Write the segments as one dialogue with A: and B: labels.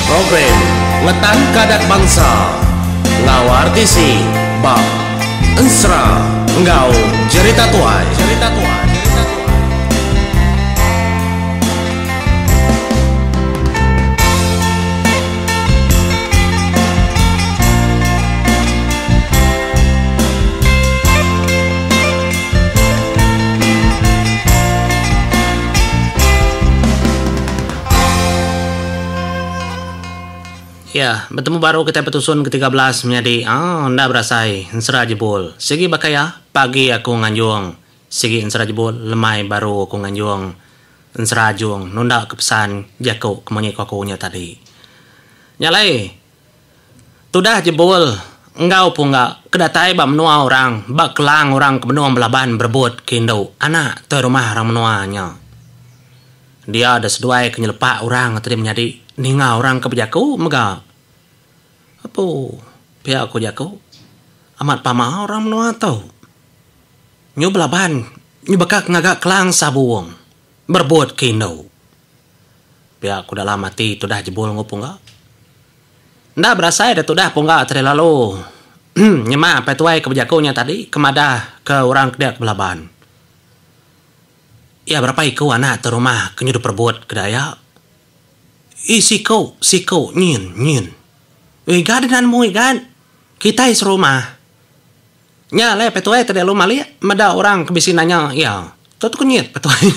A: Program Ngetanka Adat Bansa enggau RTC ba Ensera enggau Jerita Tuai. Jerita Tuai.
B: Ya, betemu baru kitai betusun ke 13 menyadi aaa enda berasai ensera jebul. Sigi baka iya, pagi aku nganjung sigi ensera jebul, lemai baru aku nganjung ensera ajung nunda ke pesan jaku ke munyi ku aku nya tadi. Nya alai tudah jebul enggau pungga ke datai ba menua orang ba kelang orang ke benung belaban berebut ke indu anak tuai rumah orang menua nya. Dia da seduai ke nyelepak orang tadi menyadi ninga orang ke bejaku mega. Apu, pia ku jaku. Amat pama orang menua tu. Nyu belaban nyu baka ke ngaga kelang sabung berebut ke indu. Pia ku dalam ati tudah jebul enggau pungga. Enda berasai da tudah pungga tadi lalu nyema apai tuai ke bejaku nya tadi ke madah ke orang ke dia ke belaban. Iya berapa iku anak tu rumah ke nyudu perebut ke daya. Ii siku, siku, nyin, nyin. Iga deh nemu iga kitai serumah. Nya alai petuai tadi lalu malik meda orang ke bisi nanya iya. Tu tekenyit petuai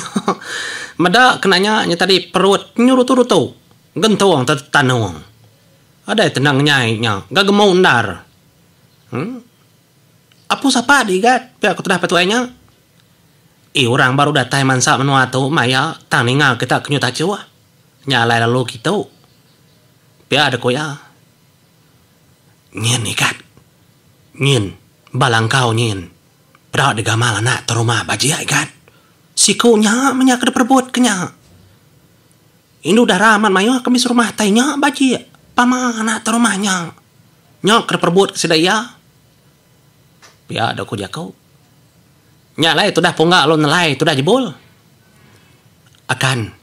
B: meda ke nanya nya tadi perut nyu rutu-rutu gentung tetanung. Adai tenang ngenyai nya ga gemu endar. Em. Apu sapa deh igat pia ku tudah petuai nya. Ii orang baru datai mansa menua tu maya tang ninga kita ke nyu tachuh. Nya alai lalu kitu. Pia deh ku iya. Nyin ikat. Nyin ba langkau nyin. Peda deh gamal anak tu rumah bajik ikat. Siku nya meh nya ke diperebut ke nya. Indu dara amat mayuh ke mih serumah tai nya bajik pama anak tu rumah nya. Nya ke diperebut ke sida iya. Pia deh ku jaku. Nya alai tudah pungga lalu nelai tudah jebul. Akan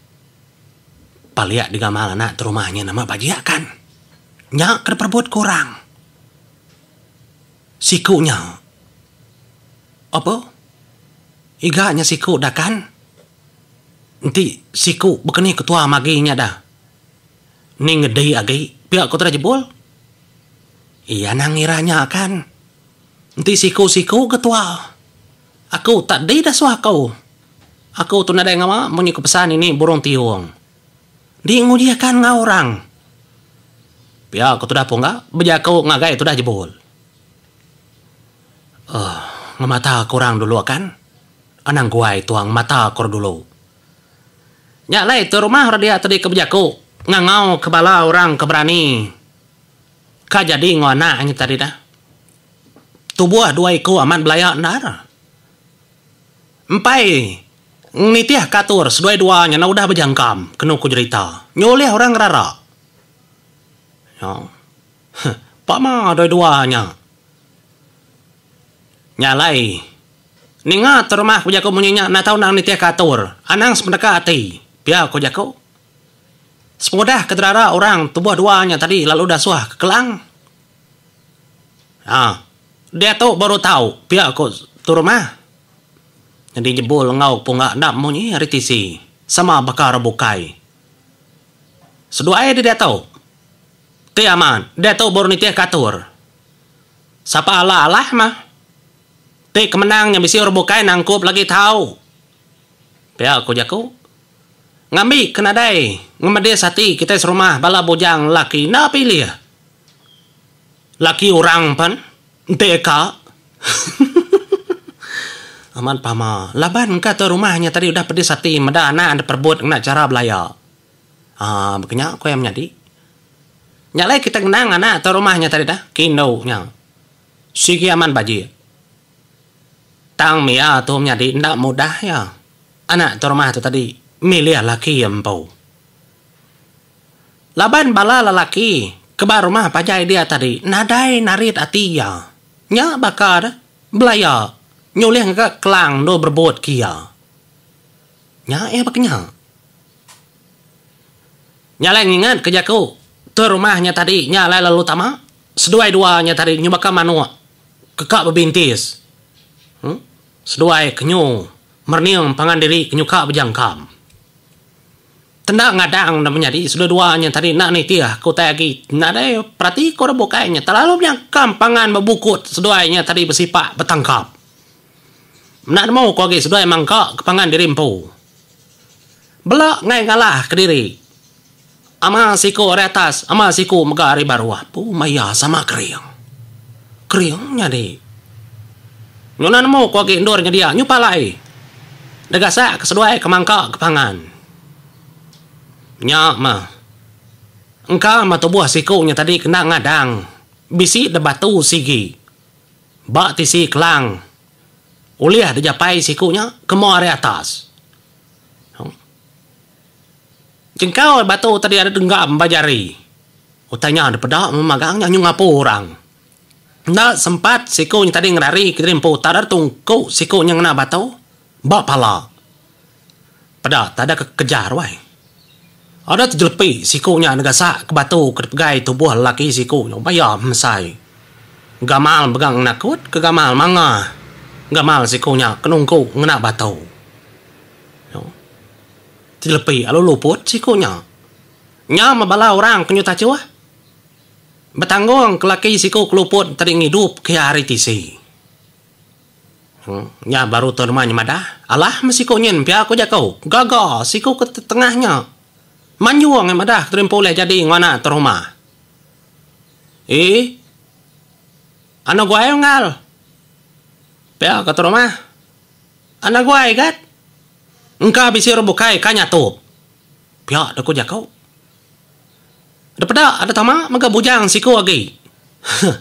B: paliak digamal anak tu rumah nya nama Bajik akan. Nya ke diperebut ke orang. Siku nya. Apo? Iga nya siku dah kan? Enti siku bekeni ketua magi nya dah. Ni ngedi agi pia ku tudah jebul. Iya anang ngira nya kan. Enti siku-siku ke tua. Aku tak di dasuh aku. Aku tu nadai ngawa munyi ku pesan ini burung tiung. Di nguji akan enggau orang. Pia ku tudah pungga bejaku ngagai tudah jebul. Uhh ngemata ke orang dulu akan. Anang guai tua ngemata ke orang dulu. Nya alai tu rumah orang dia tadi ke bejaku ngangau ke bala orang ke berani. Ka jadi enggau anak nya tadi dah. Tubuh dua iku amat belaya endar. Empai nitih ka atur seduai dua nya enda udah bejangkam kenu ku jerita. Nyulih orang ngerara. Nya. Huh. Pama dua dua nya. Nya alai ninga tu rumah ku jaku munyi nya enda tau endang nitih ka atur. Anang sepeneka ati. Pia ku jaku. Sepengudah ke terara orang tubuh dua nya tadi lalu dasuh ke kelang. Ha. Diatu baru tau pia ku tu rumah. Nyadi jebul enggau pungga enda munyi ari tisi sama baka orang bukai. Seduai deh diatu. Ti amat diatu baru nitih ke atur. Sapa alah-alah mah. Ti ke menang nya bisi orang bukai nangkup lagi tau. Pia ku jaku. Ngambi ke nadai ngemedis ati kitai serumah bala bujang lelaki enda pilih. Laki orang pen enti eka. Amat pama laban engka tuai rumah nya tadi udah pedis ati meda anak diperebut ngena chara belaya. Aa baka nya ku iya menyadi. Nya alai kitai ngenang anak tuai rumah nya tadi dah ke indu nya. Sigi amat bajik. Tang mia tu menyadi enda mudah iya. Anak tu rumah tu tadi milih laki iya empu. Laban bala lelaki ke ba rumah panjai dia tadi nadai narit ati iya. Nya baka deh belaya nyulih ngaga kelang endur berebut ke iya. Nya iya baka nya. Nya alai ngingat ke jaku. Tuai rumah nya tadi nya alai lalu tama seduai dua nya tadi nyu baka manuk ke ka bebintis. Seduai ke nyu merening pangan diri ke nyuka bejangkam. Tenda ngadang enda menyadi seduai dua nya tadi enda nitih ke utai agi nadai perati ke orang bukai nya terlalu bejangkam pangan bebukut seduai nya tadi besipak betangkap. Enda nemu ku agi seduai mangka ke pangan diri empu. Bela enggai ngalah kediri. Ama siku ari atas, ama siku mega ari baruh. Pu maya sama kering. Kering nyadi. Nyuna nemu ku agi endur nyedia nyu palai. Degasak ke seduai ke mangka ke pangan. Nya meh. Engka meh tubuh siku nya tadi kena ngadang bisi da batu sigi. Ba tisi kelang ulih dijapai siku nya kemo ari atas. Jengkau batu tadi ada denggam ba jari. Utai nya dipeda memagang nya nyu ngapu orang. Enda sempat siku nya tadi ngerari ke diri empu tada tungku siku nya ngena batu ba pala. Peda tada ke kejar wai. Ada tejelepi siku nya negasak ke batu ke dipegai tubuh lelaki siku nya baya mesai. Gamal mega ngenakut ke gamal mangah gamal siku nya ke nungku ngena batu. Ti lepi alu luput siku nya. Nya meh bala orang ke nyuta chuh. Betanggung ke laki siku ke luput tadi ngidup ke iya ari tisi. Nya baru Tuan Rumah nya madah, alah meh siku nyin pia ku jaku. Gaga siku ke tengah nya. Manjung iya madah ke empu ulih jadi enggau anak Tuan Rumah. Eii. Anu guai unggal. Pia ku Tuan Rumah. Anu guai gat. Engka bisi orang bukai ka nyatup. Pia deh ku jaku. Deh peda ada tama mega bujang siku agi. Huh.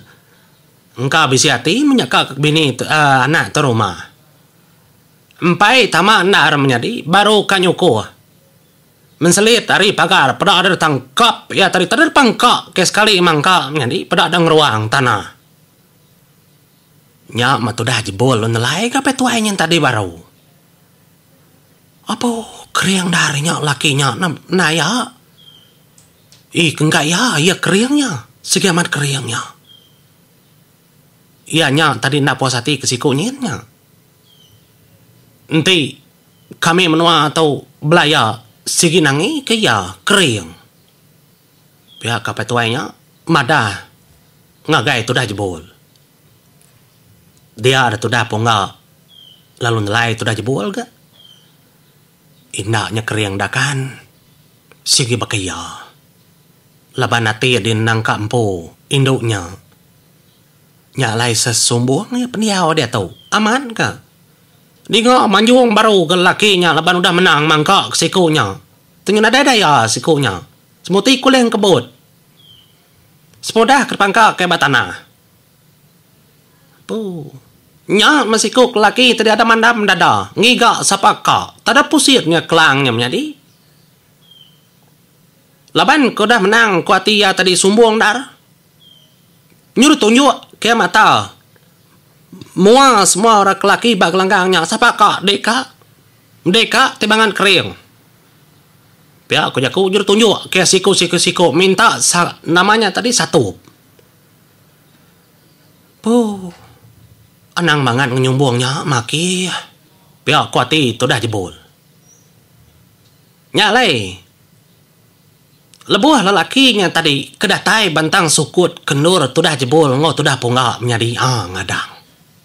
B: Engka bisi ati menyeka ke bini uhh anak tu rumah. Empai tama endar menyadi baru ka nyukuh. Menselit ari pagar peda ada tangkap iya tadi tadi pangka ke sekali mangka menyadi peda da ngeruang tanah. Nya meh tudah jebul lalu nelai ga apai tuai nyin tadi baru. Apo kering da ari nya laki nya naya. Ii ke engka iya, iya kering nya. Sigi amat kering nya. Iya nya tadi enda puas ati ke siku nyin nya. Enti kami menua tu belaya sigi nangi ke iya kering. Pia ke apai tuai nya madah ngagai tudah jebul. Dia da tudah pungga lalu nelai tudah jebul ga. Enda nya kering da kan sigi baka iya. Laban ati di nangka empu indu nya. Nya alai sesumbung iya pendiau diatu. Amat ka. Dinga manjung baru ga lelaki nya laban udah menang mangka ke siku nya. Tengah nadai daya siku nya. Semuti kuling kebut. Semudah ke dipangka ke ba tanah. Apu. Nya meh siku ke laki tadi ada mandam dada ngiga sapa ka tada pusit nya kelang nya menyadi. Laban ke udah menang ku ati iya tadi sumbung endar. Nyuruh tunjuk ke mata mua semua orang ke laki ba gelanggang nya sapa ka dik ka. Dik ka ti bangat kering. Pia ku jaku nyuruh tunjuk ke siku siku siku minta nama nya tadi satup. Puh. Anang bangat ngenyumbung nya maki. Pia ku ati tudah jebul. Nya alai. Lebuh lelaki nya tadi ke datai bantang sukut ke endur tudah jebul enggau tudah pungga menyadi a ngadang.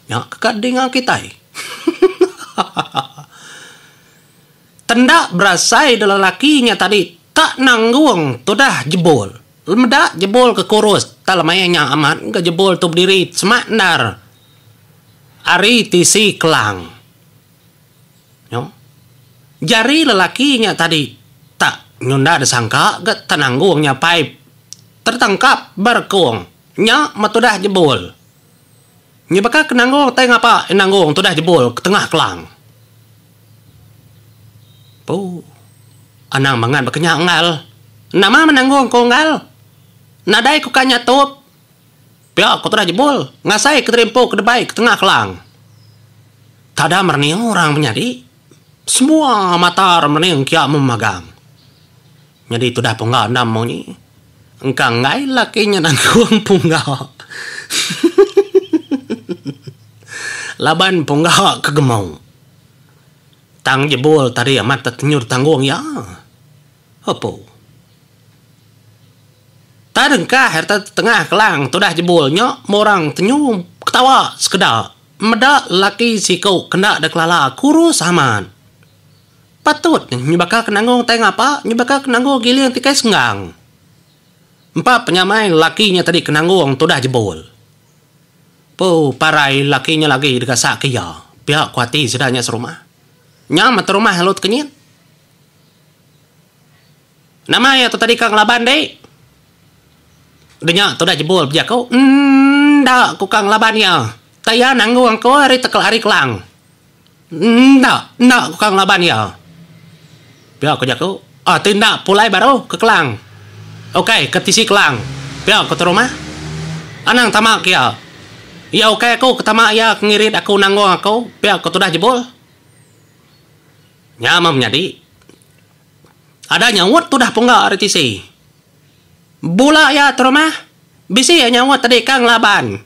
B: Nya ke ka dinga kitai. Tenda berasai da lelaki nya tadi tak nanggung tudah jebul. Meda jebul ke kurus tak lemai nya amat ga jebul tu bediri semak endar ari tisi kelang. Nyo. Jari lelaki nya tadi tak nyunda disangka ga tak nanggung nya pai tertangkap ba rekung. Nya meh tudah jebul. Nya baka ke nanggung tai ngapa nanggung tudah jebul ke tengah kelang. Pu. Anang bangat baka nya unggal. Nama menanggung ku unggal. Nadai ku ka nyatup. Pia ku tudah jebul ngasai ke terimpu ke debai ke tengah kelang. Tada merening orang menyadi. Semua mata merening kia memagang. Nyadi tudah pungga enda munyi. Engka enggai laki nya nanggung pungga. Laban pungga ke gemau. Tang jebul tadi amat tetenyur tanggung iya. Opo. Tak dengkah sereta tetengah kelang tudah jebul nya murang tenyu ketawa sekeda meda laki siku kenda dikelala kurus amat. Patut nyebaka ke nanggung tai ngapa nyebaka ke nanggung giling tikai senggang. Empa penyamai laki nya tadi ke nanggung tudah jebul. Pu parai laki nya lagi digasak ke iya pia ku ati sida nya serumah. Nya meh terumah lalu tekenyit. Nama iya tu tadi ka ngelaban dik? Udah nya tudah jebul bejaku, Enda ku ka ngelaban iya. Tak iya nanggung aku ari ari kelang. Enda, enda ku ka ngelaban iya. Pia ku jaku, Ah ti enda pulai baru ke kelang. Ukai ke tisi kelang. Pia ku terumah. Anang tama ke iya. Iya ukai aku ke tama iya ke ngirit aku nanggung aku, pia ku tudah jebul. Nya meh menyadi. Ada nyaut tudah pungga ari tisi. Bula iya terumah. Bisi iya nyaut tadi ka ngelaban.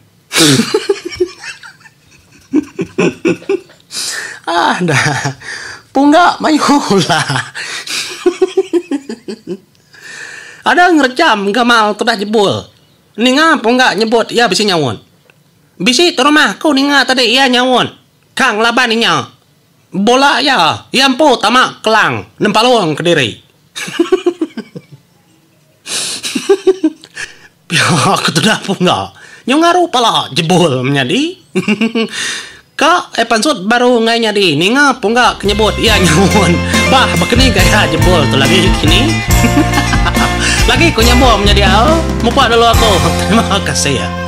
B: Ah dah. Pungga mayuh ulah. Ada ngerejam gamal tudah jebul. Ninga pungga nyebut iya bisi nyaut. Bisi terumah aku ninga tadi iya nyaut ka ngelaban inya. Bola iya, iya empu tama kelang nempalung kediri. Pia ke tudah pungga nyau ngaru pala jebul menyadi. Ka ai pansut baru enggai nyadi ninga pungga ke nyebut iya nyun. Bah bekeni gaya jebul tu lagi kini. Lagi ku nyambung menyadi au. Mupuk dulu aku. Terima kasih.